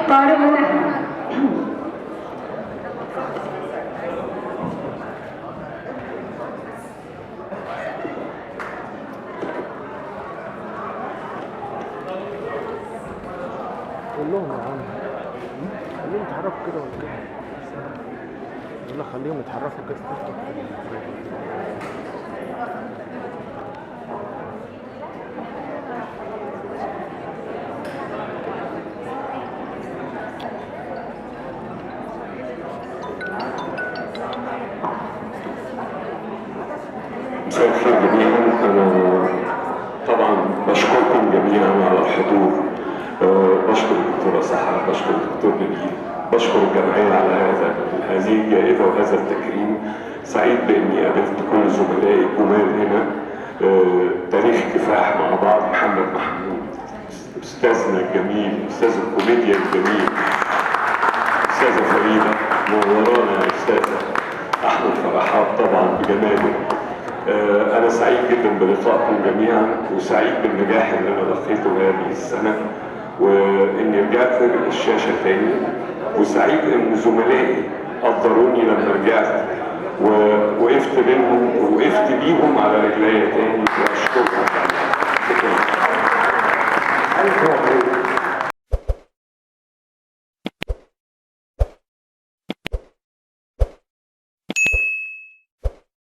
طارق ونهى. قول لهم يا عم، خليهم يتحركوا كده ولا كده. يلا خليهم يتحركوا كده. مساء الخير جميعا. انا طبعا بشكركم جميعا على الحضور. بشكر الدكتورة سحر، بشكر الدكتور نبيل، بشكر الجمعية على هذه الجائزة وهذا التكريم. سعيد باني قابلت كل زملائي الجمال هنا. تاريخ كفاح مع بعض. محمد محمود استاذنا الجميل، استاذ الكوميديا الجميل، استاذه فريدة نورانا يا استاذه، احمد فرحات طبعا بجماله. أنا سعيد جدا بلقائكم جميعا، وسعيد بالنجاح اللي أنا لقيته هذه السنة، وإني رجعت للشاشة تاني، وسعيد إن زملائي قدروني لما رجعت ووقفت بينهم ووقفت بيهم على رجليا تاني، وأشكركم. شكرا.